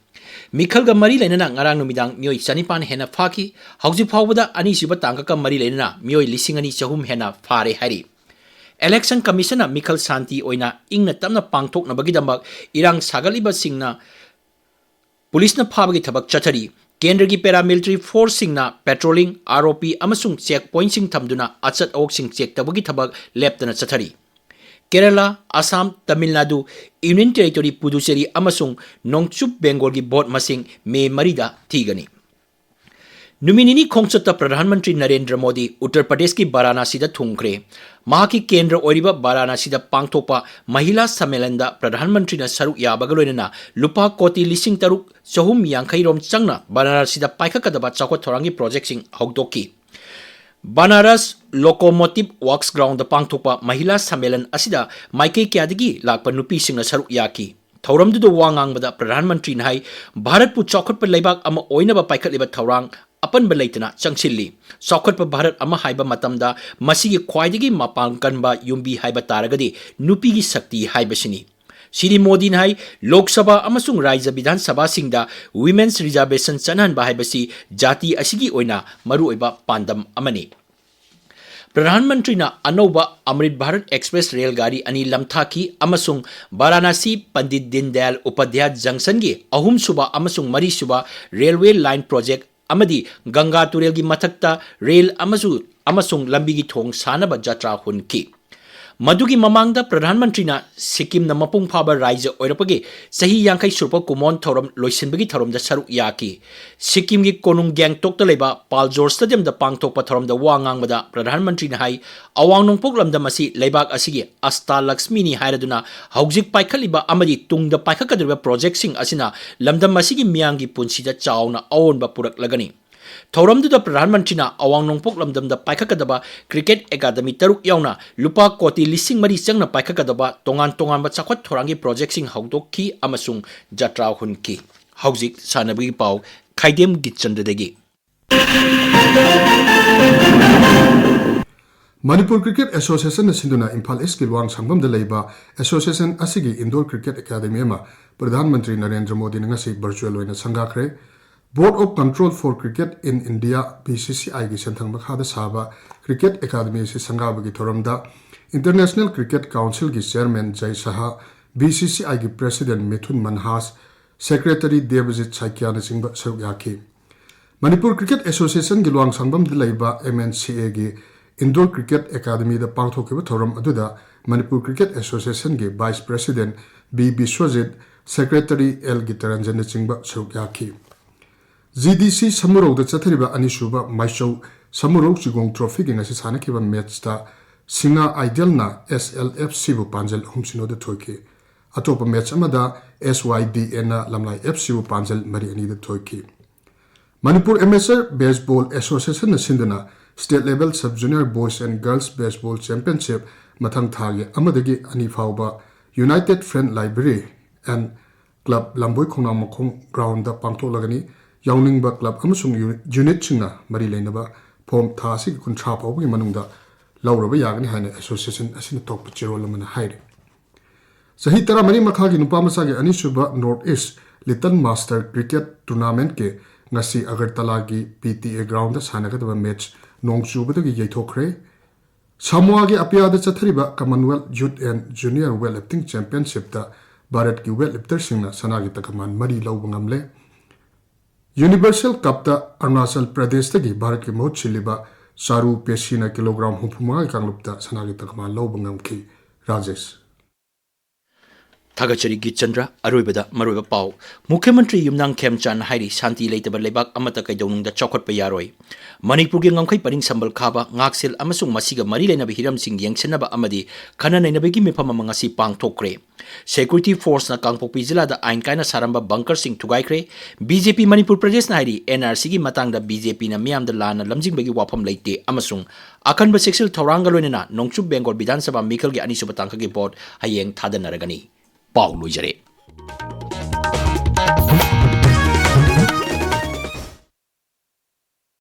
ꯃꯤꯈꯜꯒ ꯃꯔꯤ ꯂꯩꯅꯅ ꯉꯔꯥꯡ ꯅꯨꯃꯤꯗꯥꯡ ꯃꯤꯑꯣꯏ ꯆꯅꯤꯄꯥꯟ ꯍꯦꯟꯅ ꯐꯥꯈꯤ꯫ ꯍꯧꯖꯤꯛ ꯐꯥꯎꯕꯗ ꯑꯅꯤꯁꯨꯕ ꯇꯥꯡꯀꯛꯀ ꯃꯔꯤ ꯂꯩꯅꯅ ꯃꯤꯑꯣꯏ ꯂꯤꯁꯤꯡ ꯑꯅꯤ ꯆꯍꯨꯝ ꯍꯦꯟꯅ ꯐꯥꯔꯦ ꯍꯥꯏꯔꯤ꯫ Election Commissionꯅ ꯃꯤꯈꯜ ꯁꯥꯟꯇꯤ ꯑꯣꯏꯅ ꯏꯪꯅ ꯇꯞꯅ ꯄꯥꯡꯊꯣꯛꯅꯕꯒꯤꯗꯃꯛ ꯏꯔꯥꯡ ꯁꯥꯒꯠꯂꯤꯕꯁꯤꯡꯅ ꯄꯨꯂꯤꯁꯅ ꯐꯥꯕꯒꯤ ꯊꯕꯛ ꯆꯠꯊꯔꯤ꯫ ꯀꯦꯟꯗ꯭ꯔꯒꯤ paramilitary forceꯁꯤꯡꯅ patrolling, ROP ꯑꯃꯁꯨꯡ check pointꯁꯤꯡ ꯊꯝꯗꯨꯅ ꯑꯆꯠ ꯑꯋꯣꯛꯁꯤꯡ check ꯇꯧꯕꯒꯤ ꯊꯕꯛ ꯂꯦꯞꯇꯅ ꯆꯠꯊꯔꯤ꯫ ꯀꯦꯔꯂꯥ, ꯑꯁꯥꯝ, ꯇꯥꯃꯤꯜ ꯅꯥꯗꯨ, Union Territory ꯄꯨꯗꯨꯆꯦꯔꯤ ꯑꯃꯁꯨꯡ ꯅꯣꯡꯆꯨꯞ ꯕꯦꯡꯒꯣꯜꯒꯤ ꯚꯣꯠ ꯃꯁꯤꯡ ꯃꯦ ꯃꯔꯤꯗ ꯊꯤꯒꯅꯤ꯫ ꯅꯨꯃꯤꯠ ꯅꯤꯅꯤ ꯈꯣꯡꯆꯠꯇ ꯄ꯭ꯔꯙꯥꯟ ꯃꯟꯇ꯭ꯔꯤ ꯅꯔꯦꯟꯗ꯭ꯔ ꯃꯣꯗꯤ ꯎꯠꯇꯔ ꯄ꯭ꯔꯗꯦꯁꯀꯤ ꯕꯥꯔꯥꯅꯥꯁꯤꯗ ꯊꯨꯡꯈ꯭ꯔꯦ꯫ ꯃꯍꯥꯛꯀꯤ ꯀꯦꯟꯗ꯭ꯔ ꯑꯣꯏꯔꯤꯕ ꯕꯥꯔꯥꯅꯥꯁꯤꯗ ꯄꯥꯡꯊꯣꯛꯄ ꯃꯍꯤꯂꯥ ꯁꯝꯃꯦꯂꯟꯗ ꯄ꯭ꯔꯙꯥꯟ ꯃꯟꯇ꯭ꯔꯤꯅ ꯁꯔꯨꯛ ꯌꯥꯕꯒ ꯂꯣꯏꯅꯅ ꯂꯨꯄꯥ ꯀꯣꯇꯤ ꯂꯤꯁꯤꯡ ꯇꯔꯨꯛ ꯆꯍꯨꯝ ꯌꯥꯡꯈꯩ ꯔꯣꯝ ꯆꯪꯅ ꯕꯥꯔꯥꯅꯥꯁꯤꯗ ꯄꯥꯏꯈꯠꯀꯗꯕ ꯆꯥꯎꯈꯠ ꯊꯧꯔꯥꯡꯒꯤ ꯄ꯭ꯔꯣꯖꯦꯛꯁꯤꯡ ꯍꯧꯗꯣꯛꯈꯤ꯫ ꯕꯅꯥꯔꯁ Locomotive Works Groundꯗ ꯄꯥꯡꯊꯣꯛꯄ ꯃꯍꯤꯂꯥ ꯁꯝꯃꯦꯂꯟ ꯑꯁꯤꯗ ꯃꯥꯏꯀꯩ ꯀꯌꯥꯗꯒꯤ ꯂꯥꯛꯄ ꯅꯨꯄꯤꯁꯤꯡꯅ ꯁꯔꯨꯛ ꯌꯥꯈꯤ꯫ ꯊꯧꯔꯝꯗꯨꯗ ꯋꯥ ꯉꯥꯡꯕꯗ ꯄ꯭ꯔꯙꯥꯟ ꯃꯟꯇ꯭ꯔꯤꯅ ꯍꯥꯏ, ꯚꯥꯔꯠꯄꯨ ꯆꯥꯎꯈꯠꯄ ꯂꯩꯕꯥꯛ ꯑꯃ ꯑꯣꯏꯅꯕ ꯄꯥꯏꯈꯠꯂꯤꯕ ꯊꯧꯔꯥꯡ ꯑꯄꯟꯕ ꯂꯩꯇꯅ ꯆꯪꯁꯤꯜꯂꯤ꯫ ꯆꯥꯎꯈꯠꯄ ꯚꯥꯔꯠ ꯑꯃ ꯍꯥꯏꯕ ꯃꯇꯝꯗ ꯃꯁꯤꯒꯤ ꯈ꯭ꯋꯥꯏꯗꯒꯤ ꯃꯄꯥꯡ ꯀꯟꯕ ꯌꯨꯝꯕꯤ ꯍꯥꯏꯕ ꯇꯥꯔꯒꯗꯤ ꯅꯨꯄꯤꯒꯤ ꯁꯛꯇꯤ ꯍꯥꯏꯕꯁꯤꯅꯤ꯫ ꯁ꯭ꯔꯤ ꯃꯣꯗꯤꯅ ꯍꯥꯏ, ꯂꯣꯛ ꯁꯚꯥ ꯑꯃꯁꯨꯡ ꯔꯥꯖ꯭ꯌ ꯕꯤꯙꯥꯟ ꯁꯚꯥꯁꯤꯡꯗ Women's Reservation ꯆꯠꯅꯍꯟꯕ ꯍꯥꯏꯕꯁꯤ ꯖꯥꯇꯤ ꯑꯁꯤꯒꯤ ꯑꯣꯏꯅ ꯃꯔꯨꯑꯣꯏꯕ ꯄꯥꯟꯗꯝ ꯑꯃꯅꯤ꯫ ꯄ꯭ꯔꯙꯥꯟ ꯃꯟꯇ꯭ꯔꯤꯅ ꯑꯅꯧꯕ ꯑꯃ꯭ꯔꯤꯠ ꯚꯥꯔꯠ ꯑꯦꯛꯁꯄ꯭ꯔꯦꯁ ꯔꯦꯜ ꯒꯥꯔꯤ ꯑꯅꯤ ꯂꯝꯊꯥꯈꯤ ꯑꯃꯁꯨꯡ ꯚꯥꯔꯥꯅꯥꯁꯤ ꯄꯟꯗꯤꯠ ꯗꯤꯟꯗꯌꯥꯜ ꯎꯄꯥꯙ꯭ꯌꯥꯌ ꯖꯪꯁꯟꯒꯤ ꯑꯍꯨꯝꯁꯨꯕ ꯑꯃꯁꯨꯡ ꯃꯔꯤꯁꯨꯕ ꯔꯦꯜꯋꯦ ꯂꯥꯏꯟ ꯄ꯭ꯔꯣꯖꯦꯛ ꯑꯃꯗꯤ ꯒꯪꯒꯥ ꯇꯨꯔꯦꯜꯒꯤ ꯃꯊꯛꯇ ꯔꯦꯜ ꯑꯃꯁꯨ-, ꯑꯃꯁꯨꯡ ꯂꯝꯕꯤꯒꯤ ꯊꯣꯡ ꯁꯥꯅꯕ ꯖꯇ꯭ꯔꯥ ꯍꯨꯟꯈꯤ꯫ ꯃꯗꯨꯒꯤ ꯃꯃꯥꯡꯗ ꯄ꯭ꯔꯙꯥꯟ ꯃꯟꯇ꯭ꯔꯤꯅ ꯁꯤꯛꯀꯤꯝꯅ ꯃꯄꯨꯡ ꯐꯥꯕ ꯔꯥꯖ꯭ꯌ ꯑꯣꯏꯔꯛꯄꯒꯤ ꯆꯍꯤ ꯌꯥꯡꯈꯩ ꯁꯨꯔꯛꯄ ꯀꯨꯝꯑꯣꯟ ꯊꯧꯔꯝ ꯂꯣꯏꯁꯤꯟꯕꯒꯤ ꯊꯧꯔꯝꯗ ꯁꯔꯨꯛ ꯌꯥꯈꯤ꯫ ꯁꯤꯛꯀꯤꯝꯒꯤ ꯀꯣꯅꯨꯡ ꯒꯦꯡꯇꯣꯛꯇ ꯂꯩꯕ ꯄꯥꯜꯖꯣꯔ ꯁ꯭ꯇꯦꯗꯤꯌꯝꯗ ꯄꯥꯡꯊꯣꯛꯄ ꯊꯧꯔꯝꯗ ꯋꯥ ꯉꯥꯡꯕꯗ ꯄ꯭ꯔꯙꯥꯟ ꯃꯟꯇ꯭ꯔꯤꯅ ꯍꯥꯏ, ꯑꯋꯥꯡ ꯅꯣꯡꯄꯣꯛ ꯂꯝꯗꯝ ꯑꯁꯤ ꯂꯩꯕꯥꯛ ꯑꯁꯤꯒꯤ ꯑꯁꯇꯥ ꯂꯛꯁꯃꯤꯅꯤ ꯍꯥꯏꯔꯗꯨꯅ ꯍꯧꯖꯤꯛ ꯄꯥꯏꯈꯠꯂꯤꯕ ꯑꯃꯗꯤ ꯇꯨꯡꯗ ꯄꯥꯏꯈꯠꯀꯗꯧꯔꯤꯕ ꯄ꯭ꯔꯣꯖꯦꯛꯁꯤꯡ ꯑꯁꯤꯅ ꯂꯝꯗꯝ ꯑꯁꯤꯒꯤ ꯃꯤꯌꯥꯝꯒꯤ ꯄꯨꯟꯁꯤꯗ ꯆꯥꯎꯅ ꯑꯑꯣꯟꯕ ꯄꯨꯔꯛꯂꯒꯅꯤ꯫ ꯊꯧꯔꯝꯗꯨꯗ ꯄ꯭ꯔꯙꯥꯟ ꯃꯟꯇ꯭ꯔꯤꯅ ꯑꯋꯥꯡ ꯅꯣꯡꯄꯣꯛ ꯂꯝꯗꯝꯗ ꯄꯥꯏꯈꯠꯀꯗꯕ ꯀ꯭ꯔꯤꯀꯦꯠ ꯑꯦꯀꯥꯗꯃꯤ ꯇꯔꯨꯛ ꯌꯥꯎꯅ ꯂꯨꯄꯥ ꯀꯣꯇꯤ ꯂꯤꯁꯤꯡ ꯃꯔꯤ ꯆꯪꯅ ꯄꯥꯏꯈꯠꯀꯗꯕ ꯇꯣꯉꯥꯟ ꯇꯣꯉꯥꯟꯕ ꯆꯥꯎꯈꯠ ꯊꯧꯔꯥꯡꯒꯤ ꯄ꯭ꯔꯣꯖꯦꯛꯁꯤꯡ ꯍꯧꯗꯣꯛꯈꯤ ꯑꯃꯁꯨꯡ ꯖꯇ꯭ꯔꯥ ꯍꯨꯟꯈꯤ꯫ ꯍꯧꯖꯤꯛ ꯁꯥꯟꯅꯕꯒꯤ ꯄꯥꯎ, ꯈꯥꯏꯗꯦꯝ ꯒꯤꯠꯆꯟꯗ꯭ꯔꯗꯒꯤ꯫ ꯃꯅꯤꯄꯨꯔ ꯀ꯭ꯔꯤꯀꯦꯠ ꯑꯦꯁꯣꯁꯤꯌꯦꯁꯟꯅ ꯁꯤꯟꯗꯨꯅ ꯏꯝꯐꯥꯜ ꯏꯁꯀꯤ ꯂꯨꯋꯥꯡ ꯁꯪꯕꯝꯗ ꯂꯩꯕ ꯑꯦꯁꯣꯁꯤꯌꯦꯁꯟ ꯑꯁꯤꯒꯤ ꯏꯟꯗꯣꯔ ꯀ꯭ꯔꯤꯀꯦꯠ ꯑꯦꯀꯥꯗꯃꯤ ꯑꯃ ꯄ꯭ꯔꯙꯥꯟ ꯃꯟꯇ꯭ꯔꯤ ꯅꯔꯦꯟꯗ꯭ꯔ ꯃꯣꯗꯤꯅ ꯉꯁꯤ ꯚꯔꯆꯨꯑꯦꯜ ꯑꯣꯏꯅ ꯁꯪꯒꯥꯈ꯭ꯔꯦ꯫ Board of Control for Cricket in India, B C C I ꯒꯤ ꯁꯦꯟꯊꯪ ꯃꯈꯥꯗ ꯁꯥꯕ ꯀ꯭ꯔꯤꯀꯦꯠ ꯑꯦꯀꯥꯗꯃꯤ ꯑꯁꯤ ꯁꯪꯒꯥꯕꯒꯤ ꯊꯧꯔꯝꯗ International Cricket Council ꯒꯤ chairman Jay Shah, B C C I ꯒꯤ ꯄ꯭ꯔꯦꯁꯤꯗꯦꯟ ꯃꯤꯊꯨꯟ ꯃꯟꯍꯥꯁ, ꯁꯦꯀ꯭ꯔꯦꯇꯔꯤ ꯗꯦꯕꯖꯤꯠ ꯁꯥꯏꯀ꯭ꯌꯥꯅꯆꯤꯡꯕ ꯁꯔꯨꯛ ꯌꯥꯈꯤ꯫ ꯃꯅꯤꯄꯨꯔ ꯀ꯭ꯔꯤꯀꯦꯠ ꯑꯦꯁꯣꯁꯤꯌꯦꯁꯟꯒꯤ ꯂꯨꯋꯥꯡꯁꯪꯕꯝꯗ ꯂꯩꯕ M N C A ꯒꯤ ꯏꯟꯗꯣꯔ ꯀ꯭ꯔꯤꯀꯦꯠ ꯑꯦꯀꯥꯗꯃꯤꯗ ꯄꯥꯡꯊꯣꯛꯈꯤꯕ ꯊꯧꯔꯝ ꯑꯗꯨꯗ ꯃꯅꯤꯄꯨꯔ ꯀ꯭ꯔꯤꯀꯦꯠ ꯑꯦꯁꯣꯁꯤꯌꯦꯁꯟꯒꯤ vice president B Biswajit, secretary L ꯒꯤꯇꯔꯟꯖꯟꯅꯆꯤꯡꯕ ꯁꯔꯨꯛ ꯌꯥꯈꯤ꯫ G D C ꯁꯃꯨꯔꯧꯗ ꯆꯠꯊꯔꯤꯕ ꯑꯅꯤꯁꯨꯕ ꯃꯥꯏꯆꯧ ꯁꯃꯨꯔꯧ ꯆꯤꯒꯣꯡ ꯇ꯭ꯔꯣꯐꯤꯒꯤ ꯉꯁꯤ ꯁꯥꯟꯅꯈꯤꯕ ꯃꯦꯠꯆꯇ ꯁꯤꯡꯉꯥ ꯑꯥꯏꯗꯤꯌꯦꯜꯅ S L F C ꯕꯨ ꯄꯥꯟꯖꯜ ꯑꯍꯨꯝ ꯁꯤꯅꯣꯗ ꯊꯣꯏꯈꯤ꯫ ꯑꯇꯣꯞꯄ ꯃꯦꯠꯆ ꯑꯃꯗ S Y D A ꯅ ꯂꯝꯂꯥꯏ F C ꯕꯨ ꯄꯥꯟꯖꯜ ꯃꯔꯤ ꯑꯅꯤꯗ ꯊꯣꯏꯈꯤ꯫ ꯃꯅꯤꯄꯨꯔ Amateur Baseball Association ꯅ ꯁꯤꯟꯗꯨꯅ State Level Sub Junior Boys and Girls Baseball Championship ꯃꯊꯪ ꯊꯥꯒꯤ ꯑꯃꯗꯒꯤ ꯑꯅꯤ ꯐꯥꯎꯕ United Friend Library and Club Lamboi ꯈꯣꯡꯅꯥꯡꯃꯈꯣꯡ ground ꯗ ꯄꯥꯡꯊꯣꯛꯂꯒꯅꯤ꯫ ꯌꯥꯎꯅꯤꯡꯕ club ꯑꯃꯁꯨꯡ ꯌꯨ-, unit ꯁꯤꯡꯅ ꯃꯔꯤ ꯂꯩꯅꯕ form ꯊꯥ ꯑꯁꯤꯒꯤ ꯀꯨꯟꯊ꯭ꯔꯥ ꯐꯥꯎꯕꯒꯤ ꯃꯅꯨꯡꯗ ꯂꯧꯔꯕ ꯌꯥꯒꯅꯤ ꯍꯥꯏꯅ association ꯑꯁꯤꯅ ꯊꯣꯛꯄ ꯆꯦꯔꯣꯜ ꯑꯃꯅ ꯍꯥꯏꯔꯤ꯫ ꯆꯍꯤ ꯇꯔꯥꯃꯔꯤ ꯃꯈꯥꯒꯤ ꯅꯨꯄꯥ ꯃꯆꯥꯒꯤ ꯑꯅꯤꯁꯨꯕ North East Little Master Cricket Tournament ꯀꯤ ꯉꯁꯤ ꯑꯒꯔꯇꯂꯥꯒꯤ P T A ground ꯗ ꯁꯥꯟꯅꯒꯗꯕ ꯃꯦꯠꯆ ꯅꯣꯡ ꯆꯨꯕꯗꯒꯤ ꯌꯩꯊꯣꯛꯈ꯭ꯔꯦ꯫ ꯁꯥꯃꯣꯋꯥꯒꯤ ꯑꯄꯤꯌꯥꯗ ꯆꯠꯊꯔꯤꯕ Commonwealth Youth and Junior Weightlifting Championship ꯇ ꯚꯥꯔꯠꯀꯤ weightlifter ꯁꯤꯡꯅ ꯁꯅꯥꯒꯤ ꯇꯀꯃꯥꯟ ꯃꯔꯤ ꯂꯧꯕ ꯉꯝꯂꯦ꯫ Universal Cup ꯇ ꯑꯔꯨꯅꯥꯆꯜ ꯄ꯭ꯔꯗꯦꯁꯇꯒꯤ ꯚꯥꯔꯠꯀꯤ ꯃꯍꯨꯠ ꯁꯤꯜꯂꯤꯕ ꯆꯥꯔꯨ ꯄꯦꯁꯤꯅ ꯀꯤꯂꯣꯒ꯭ꯔꯥꯝ ꯍꯨꯝꯐꯨ ꯃꯉꯥꯒꯤ ꯀꯥꯡꯂꯨꯞꯇ ꯁꯅꯥꯒꯤ ꯇꯀꯃꯥꯟ ꯂꯧꯕ ꯉꯝꯈꯤ꯫ ꯔꯥꯖꯦꯁ꯫ ꯊꯥꯒꯠꯆꯔꯤ ꯒꯤꯠꯆꯟꯗ꯭ꯔ꯫ ꯑꯔꯣꯏꯕꯗ ꯃꯔꯨꯑꯣꯏꯕ ꯄꯥꯎ꯫ ꯃꯨꯈ꯭ꯌ ꯃꯟꯇ꯭ꯔꯤ ꯌꯨꯝꯅꯥꯝ ꯈꯦꯝꯆꯥꯟꯅ ꯍꯥꯏꯔꯤ, ꯁꯥꯟꯇꯤ ꯂꯩꯇꯕ ꯂꯩꯕꯥꯛ ꯑꯃꯠꯇ ꯀꯩꯗꯧꯅꯨꯡꯗ ꯆꯥꯎꯈꯠꯄ ꯌꯥꯔꯣꯏ꯫ ꯃꯅꯤꯄꯨꯔꯒꯤ ꯉꯝꯈꯩ ꯄꯔꯤꯡ ꯁꯝꯕꯜ ꯈꯥꯕ, ꯉꯥꯛꯁꯦꯜ ꯑꯃꯁꯨꯡ ꯃꯁꯤꯒ ꯃꯔꯤ ꯂꯩꯅꯕ ꯍꯤꯔꯝꯁꯤꯡ ꯌꯦꯡꯁꯤꯟꯅꯕ ꯑꯃꯗꯤ ꯈꯟꯅ ꯅꯩꯅꯕꯒꯤ ꯃꯤꯐꯝ ꯑꯃ ꯉꯁꯤ ꯄꯥꯡꯊꯣꯛꯈ꯭ꯔꯦ꯫ Security Force ꯅ ꯀꯥꯡꯄꯣꯛꯄꯤ ꯖꯤꯂꯥꯗ ꯑꯥꯏꯟ ꯀꯥꯏꯅ ꯁꯥꯔꯝꯕ bunker ꯁꯤꯡ ꯊꯨꯒꯥꯏꯈ꯭ꯔꯦ꯫ B J P ꯃꯅꯤꯄꯨꯔ ꯄ꯭ꯔꯗꯦꯁꯅ ꯍꯥꯏꯔꯤ, N R C ꯒꯤ ꯃꯇꯥꯡꯗ B J P ꯅ ꯃꯤꯌꯥꯝꯗ ꯂꯥꯟꯅ ꯂꯝꯖꯤꯡꯕꯒꯤ ꯋꯥꯐꯝ ꯂꯩꯇꯦ ꯑꯃꯁꯨꯡ ꯑꯀꯟꯕ ꯆꯦꯛꯁꯤꯜ ꯊꯧꯔꯥꯡꯒ ꯂꯣꯏꯅꯅ ꯅꯣꯡꯆꯨꯞ ꯕꯦꯡꯒꯣꯜ ꯕꯤꯙꯥꯟ ꯁꯚꯥ ꯃꯤꯈꯜꯒꯤ ꯑꯅꯤꯁꯨꯕ ꯇꯥꯡꯀꯛꯀꯤ ꯚꯣꯠ ꯍꯌꯦꯡ ꯊꯥꯗꯅꯔꯒꯅꯤ꯫ ꯄꯥꯎ ꯂꯣꯏꯖꯔꯦ꯫